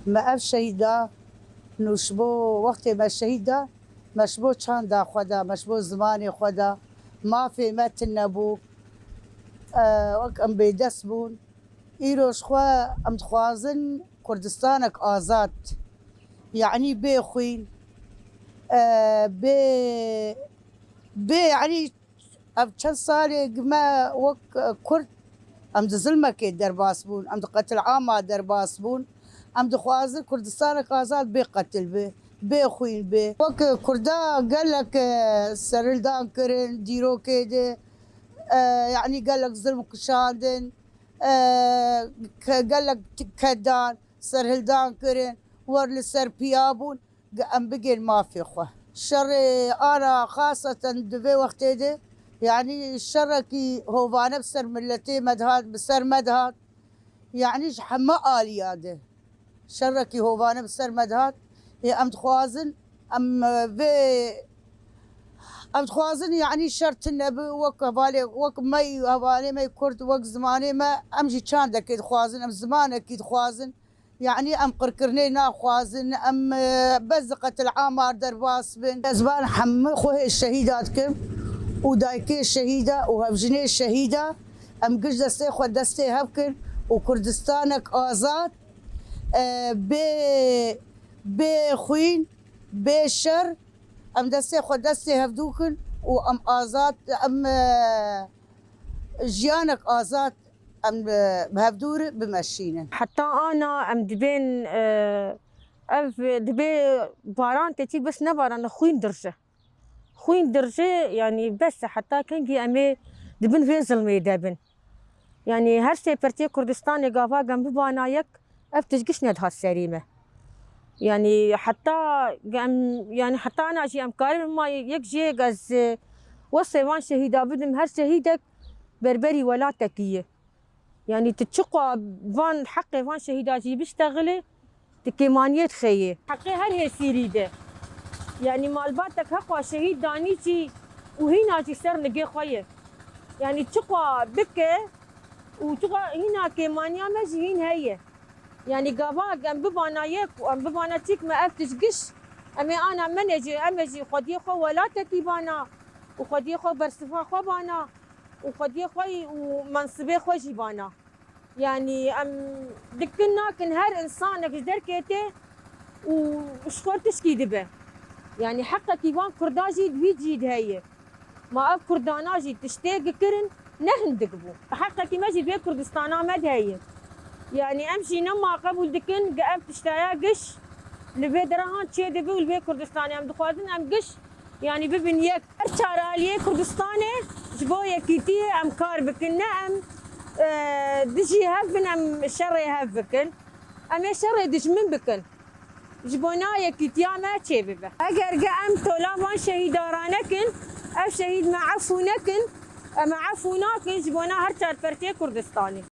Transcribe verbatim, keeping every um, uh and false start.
Me ev şehîda nû ji bo wextê me şehîd da, me ji bo çanda xwe da, me ji bo zimanê xwe da, mafê me tune bû, e, wek em bêdest bûn. Îro ji xwe em dixwazin Kurdistanek azad, yanî bê xwîn, e, bê, bê, yanî ev çend salê me wek, e, Kurd, em di zilmekê derbas bûn, em di qetilama derbas bûn. Em dixwazin Kurdistanek azad bê qetil be, bê xwîn be. Wek Kurda gelek, e, serhildan kirin, dîrokê de, e, yanî gelek zilm kişandin, e, ke-, gelek t-, kedan, serhildan kirin, wer li ser piya bûn. Em bigên mafê xwe. Şerê ana xaseten di vê wextê de, yanî şerekî hovane bi ser miletê me dihat, bi ser me dihat. Yanî ji heme aliya de şerekî hovane bi ser me dihat. Ê, em dixwazin, em, e, vê, em dixwazin, yanî şer tune bi, wek hevalê, wek me, hevalê me Kurd, wek zimanê me, em jî çandekê dixwazin, em zimanekî dixwazin. Yanî em qirkirinê naxwazin, em, e, bes di qetil amar derbas bin. Ez van hemû xwe hê şehîda dikim û dayikê şehîda û hevjinê şehîda. Em giş destê xwe destê hev kin û Kurdistanek azad, e, bê, bê xwîn, bê şer, em destê xwe destê hevdû kin û em azad, em, e, jiyanek azad em, e, bi hevdû re bimeşînin. Heta ana em dibên, e, ev dibe baran tê çî bes nebarane xwîn dirje. Xwîn dirje, yanî bes e, heta kengî em ê dibin vê zilmê de bin. Yanî her sê perçê Kurdistanê gava gem bibana yek, ev tişt giş nedihat serî me. Yanî heta em, yanî heta ana jî em karin ma yek jê ez, e, wesê van şehîda bidim, her şehîdek berberî welatekî ye. Yanî tu çiqa van heqê van şehîda jî biştexilî, tu kêmaniyê dixeyê. Heqê her hêsîrî de. Yanî malbatek heqa şehîd danî jî û hîna jî ser nigê xwe ye. Yanî çiqa bike û çiqa hîna kêmaniya me jî hîn heye. Yanî gava em bibana yek û em bibana çîk me ev tişt giş, em ê ana menê jî, em ê jî xwediyê xwe welatekî bana û xwediyê xwe bersiva xwe bana û xwediyê xwe û mensibê xwe jî bana. Yanî em dikin nakin her însanek ji derkê tê û ji xwe tişkî dibe. Yanî heqekî van Kurda jî di vî cî de heye. Ma ev Kurdana jî tiştê gikirin ne hindik bû. Heqekî me jî vê Kurdistana me de heye. Yanî em jî nema qebûl dikin, gi ev tiştaya giş li vê derahan çê dibe û li vê Kurdistanê em dixwazin em giş, yanî bibin yek. Her çar aliyê Kurdistanê ji bo yekîtiyê em kar bikin, ne em, e, dijî hev bin, em şerê hev bikin. Em ê şerê dijmin bikin. Ji bona yekîtiya me çêbibe. Eger ge em tola van şehîda ranekin, ev şehîd me efû nekin, em me efû nakin ji bona her çar perçê Kurdistanê.